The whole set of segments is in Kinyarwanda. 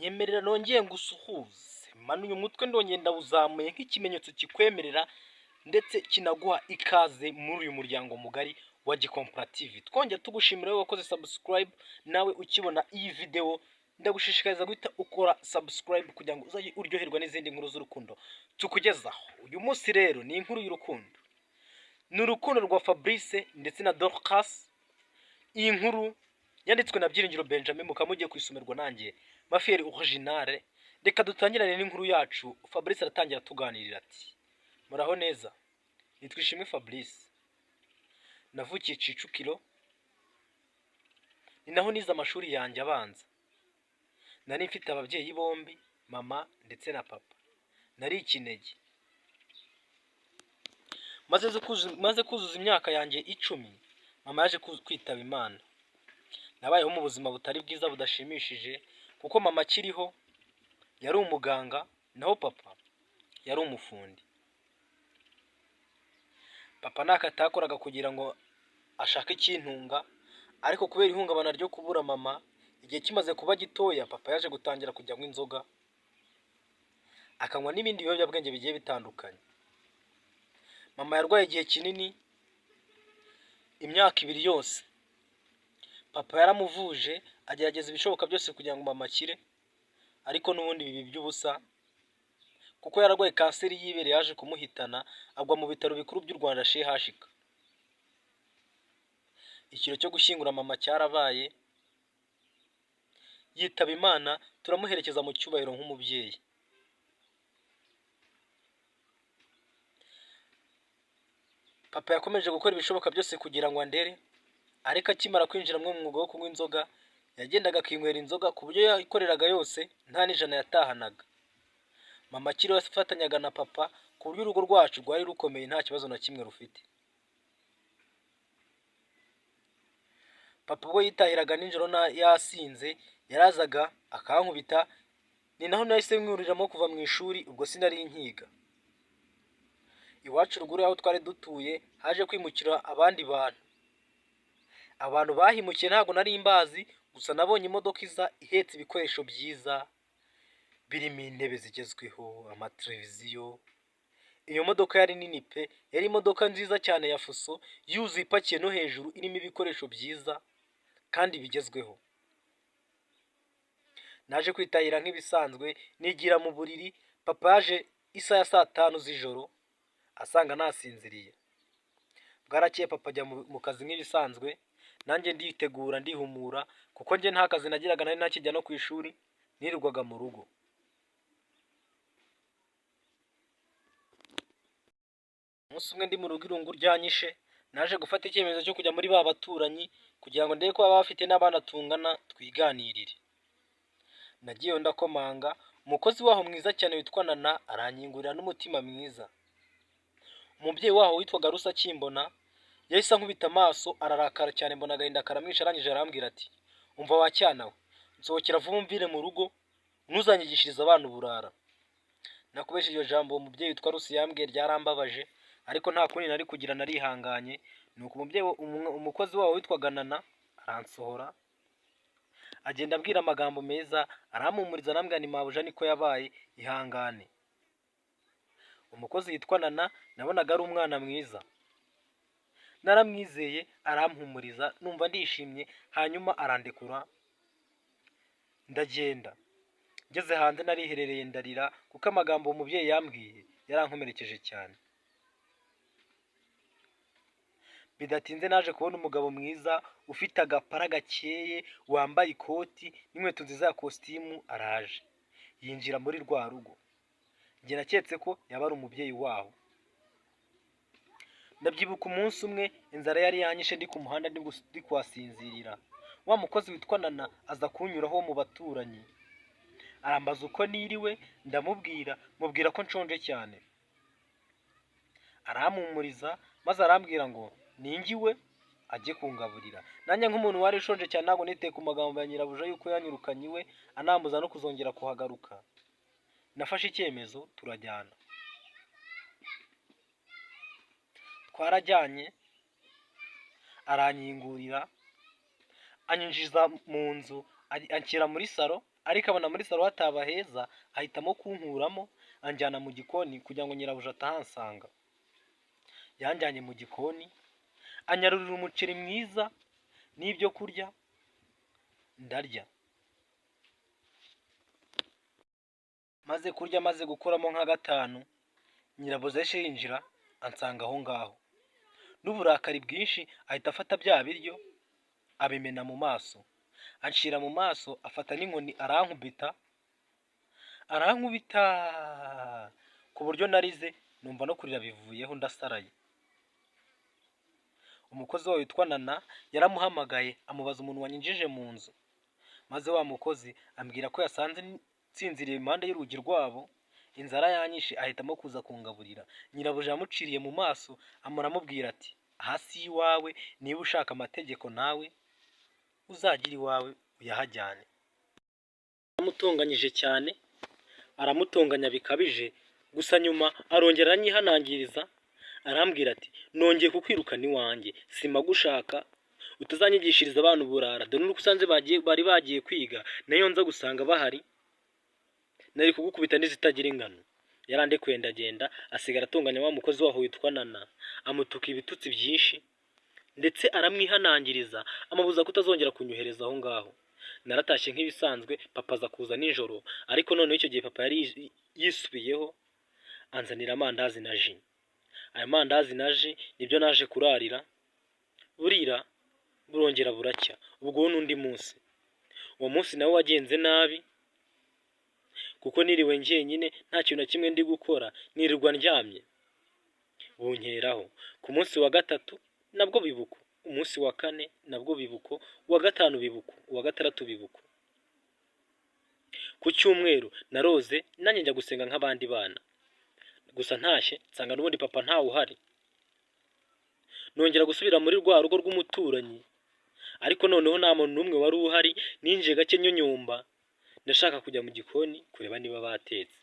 Nyemerera nongeye ngusuhuze, manuye umutwe ndongeye ndawuzamuye nk'ikimenyetso kikwemerera ndetse kinaguha ikaze muri uyu muryango mugari wa Gikompora TV. Twongera tugushimira wowe wakoze subscribe, nawe ukibona iyi video ndagushishikariza guhita ukora subscribe kugira ngo uzajye uryoherwa n'izindi nkuru z'urukundo tukugezaho. Uyu munsi rero ni inkuru y'urukundo, ni urukundo rwa Fabrice ndetse na Dorcas. Iyi nkuru yanditswe na Byiringiro Benjamin, mukaba mugiye kuyisomerwa nanjye Mafiyeri Originale. Reka dutangirane n'inkuru yacu. Fabrice aratangira atuganirira ati: "Muraho neza, nitwa Ishimwe Fabrice, navukiye Kicukiro, ni naho nize amashuri yanjye abanza. Nari mfite ababyeyi bombi, mama ndetse na papa. Nari ikinege. Maze kuzuza imyaka yanjye 10, mama yaje kwitaba Imana. Nabayeho mu buzima butari bwiza, budashimishije, kuko mama akiriho yari umuganga, naho papa yari umufundi. Papa ntako atakoraga kugira ngo ashake ikintunga, ariko kubera ihungabana ryo kubura mama, igihe kimaze kuba gitoya, papa yaje gutangira kujya anywa inzoga, akanywa n'ibindi biyobyabwenge bigiye bitandukanye. Mama yarwaye igihe kinini, imyaka 2 yose. Papa yaramuvuje, agerageza ibishoboka byose kugira ngo mama akire, ariko n'ubundi biba iby'ubusa, kuko yararwaye kanseri y'ibere yaje kumuhitana, agwa mu bitaro bikuru by'u Rwanda CHUK. Ikiriyo cyo gushyingura mama cyarabaye, yitaba Imana, turamuherekeza mu cyubahiro nk'umubyeyi. Papa yakomeje gukora ibishoboka byose kugira ngo andere, ariko akimara kwinjira mu mwuga wo kunywa inzoga, yagendaga akinywera inzoga ku buryo yakoreraga yose nta n'ijana yatahanaga. Mama akiriho yafatanyaga na papa ku buryo urugo rwacu rwari rukomeye, nta kibazo na kimwe rufite. Papa ubwo yitahiraga nijoro yasinze, yarazaga akankubita, ni naho nahise nkuriramo kuva mu ishuri, ubwo sinari nkiga. Iwacu ruguru y'aho twari dutuye haje kwimukira abandi bantu. Abantu bahimukiye ntabwo nari mbazi, gusa nabonye imodoka iza ihetse ibikoresho byiza birimo intebe zigezweho, amateleviziyo. Iyo modoka yari nini pe, yari imodoka nziza cyane ya fuso, yuzuye ipakiye no hejuru, irimo ibikoresho byiza kandi bigezweho. Naje kwitahira nk'ibisanzwe, nigira mu buriri. Papa yaje isaha ya saa 5 z'ijoro asanga nasinziriye. Bwarakeye, papa ajya mu kazi nk'ibisanzwe, nanjye nditegura ndihumura, kuko njye nta kazi nagiraga, nari ntakijya no ku ishuri, nirirwaga mu rugo. Umunsi umwe ndi mu rugo irungu ryanyishe, naje gufata icyemezo cyo kujya muri ba baturanyi kugira ngo ndebe ko baba bafite n'abana tungana twiganirire. Nagiyeyo ndakomanga, umukozi waho mwiza cyane witwa Nana arankingurira n'umutima mwiza. Umubyeyi waho witwaga Rusa akimbona yahise ankubita amaso ararakara cyane, mbona agahinda karamwishe, arangije arambwira ati: 'Umva wa cyana we, nsohokera vuba umvire mu rugo, ntuzanyigishirize abana uburara.' Nakubeshe, iryo jambo uwo mubyeyi witwa Rusi yambwiye ryarambabaje, ariko nta kundi nari kugira, narihanganye. Nuko umubyeyi umukozi wabo witwaga Nana aransohora, agenda ambwira amagambo meza, arampumuriza, arambwira ni mabuja niko yabaye, ihangane. Umukozi witwa Nana nabonaga ari umwana mwiza, naramwizeye, arampumuriza, numva ndishimye, hanyuma arandekura ndagenda. Ngeze hanze nariherereye ndarira, kuko amagambo uwo mubyeyi yambwiye yarankomerekeje cyane. Bidatinze naje kubona umugabo mwiza ufite agapara gakeye, wambaye ikoti n'inkweto nziza ya kositimu, araje yinjira muri rwa rugo. Njye naketse ko yaba ari umubyeyi waho. Ndabyibuka umunsi umwe inzara yari yanyishe, ndi ku muhanda ndi kuhasinzirira, wa mukozi witwa Nana aza kunyuraho mu baturanyi, arambaza uko niriwe, ndamubwira, mubwira ko nshonje cyane. Arampumuriza maze arambwira ngo ninjye iwe ajye kungaburira. Nanjye nk'umuntu wari ushonje cyane, ntabwo niteye ku magambo ya nyirabuja yuko yanyirukanye iwe anambuza no kuzongera kuhagaruka. Nafashe icyemezo turajyana. Twarajyanye, arankingurira, anyinjiza mu nzu, anshyira muri salo. Ariko abona muri salo hataba heza, ahitamo kunkuramo anjyana mu gikoni kugira ngo nyirabuja atahansanga. Yanjyanye mu gikoni, anyarurira umuceri mwiza n'ibyo kurya, ndarya. Maze kurya, maze gukuramo nka gatanu, nyirabuja yahise yinjira ansanga aho ngaho. N'uburakari bwinshi ahita afata bya biryo abimena mu maso, anshyira mu maso, afata n'inkoni arankubita, arankubita ku buryo narize numva no kurira bivuyeho, ndasaraye. Umukozi wawe witwa Nana yaramuhamagaye, amubaza umuntu wanyinjije mu nzu, maze wa mukozi ambwira ko yasanze nsinziriye impande y'urugi rwabo, inzara yanyishe, ahitamo kuza kungaburira. Nyirabuja yamuciriye mu maso, amuramubwira ati: "Hasi y'iwawe, niba ushaka amategeko nawe uzagire iwawe uyahajyane." Yaramutonganyije cyane, aramutonganya bikabije, gusa nyuma arongera aranyihanangiriza, arambwira ati: "Nongeye kukwirukana iwanjye, simagushaka, utazanyigishiriza abana uburara. Dore nuko usanze bagiye, bari bagiye kwiga, nayo nza gusanga bahari nari kugukubita n'izitagira ingano." Yarandekuye ndagenda, asigara atunganya wa mukozi waho witwa Nana, amutuka ibitutsi byinshi, ndetse aramwihanangiriza, amubuza kutazongera kunyohereza aho ngaho. Naratashye nk'ibisanzwe, papa aza kuza nijoro, ariko noneho icyo gihe papa yari yisubiyeho, anzanira amandazi na jus. Ayo mandazi na jus nibyo naje kurarira, burira burongera buracya. Ubwo n'undi munsi, uwo munsi nawo wagenze nabi, kuko niriwe njyenyine, nta kintu na kimwe ndi gukora, nirirwa ndyamye, bunkeraho. Ku munsi wa gatatu nabwo biba uko, umunsi wa kane nabwo biba uko, uwa gatanu biba uko, uwa gatandatu biba uko. Ku cyumweru naroze nanjye njya gusenga nk'abandi bana, gusa ntashye nsanga n'ubundi papa ntawe uhari. Nongera gusubira muri rwa rugo rw'umuturanyi, ariko noneho nta muntu n'umwe wari uhari. Ninjiye gake nyonyomba, ndashaka kujya mu gikoni kureba niba batetse.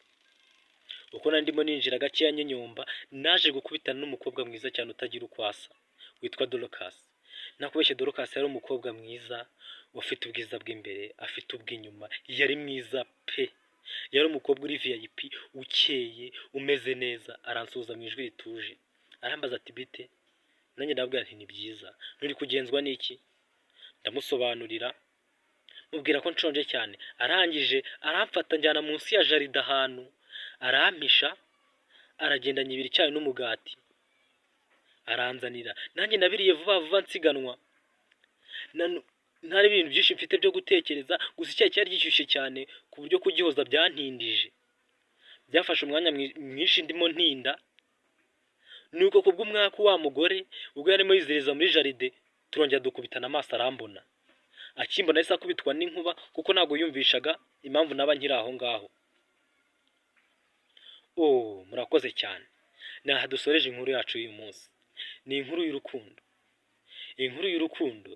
Uko nari ndimo ninjira gakeya nyonyomba, naje gukubitana n'umukobwa mwiza cyane utagira uko asa witwa Dorcas. Nakubeshye, Dorcas yari umukobwa mwiza, ufite ubwiza bw'imbere, afite ubw'inyuma, yari mwiza pe! Yari umukobwa uri VIP, ukeye, umeze neza. Aransuhuza mu ijwi rituje, arambaza ati: "Bite?" Nanjye ndababwira nti: "Ni byiza." "Nturi kugenzwa n'iki?" Ndamusobanurira, mubwira ko nshonje cyane. Arangije aramfata, njyana munsi ya jardin ahantu arampisha, aragenda anyibira icyayi n'umugati aranzanira. Nanjye nabiriye vuba vuba nsiganwa, ntari ibintu byinshi mfite byo gutekereza. Gusa icyayi cyari gishyushye cyane ku buryo kugihoza byantindije, byafashe umwanya mwinshi ndimo ntinda. Nuko kubw'umwaku wa mugore, ubwo yarimo yizereza muri jardin, turongera dukubitana amaso, arambona. Akimbona yahise akubitwa n'inkuba, kuko ntabwo yumvishaga impamvu naba nkiri aho ngaho. Oh, murakoze cyane. Ni aha dusoreje inkuru yacu y'uyu munsi. Ni inkuru y'urukundo, inkuru y'urukundo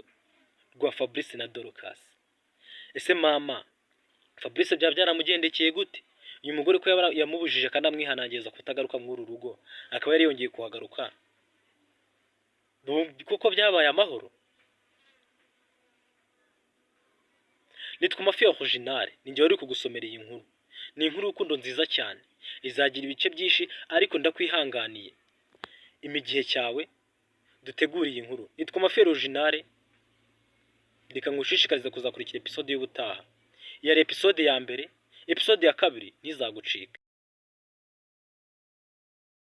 rwa Fabrice na Dorcas. Ese mama Fabrice byaba byaramugendekeye gute? Uyu mugore ko yaba yamubujije kandi amwihanangiriza kutagaruka muri uru rugo, akaba yari yongeye kuhagaruka, kuko byabaye amahoro? Nitwa Mafi Original, ni njye wari kugusomera iyi nkuru. Ni inkuru y'urukundo nziza cyane, izagira ibice byinshi, ariko ndakwihanganiye imigihe cyawe dutegura iyi nkuru. Nitwa Mafi Original, reka ngushishikarize kuzakurikira episode y'ubutaha. Yari episode ya mbere, episode ya kabiri ntizagucike.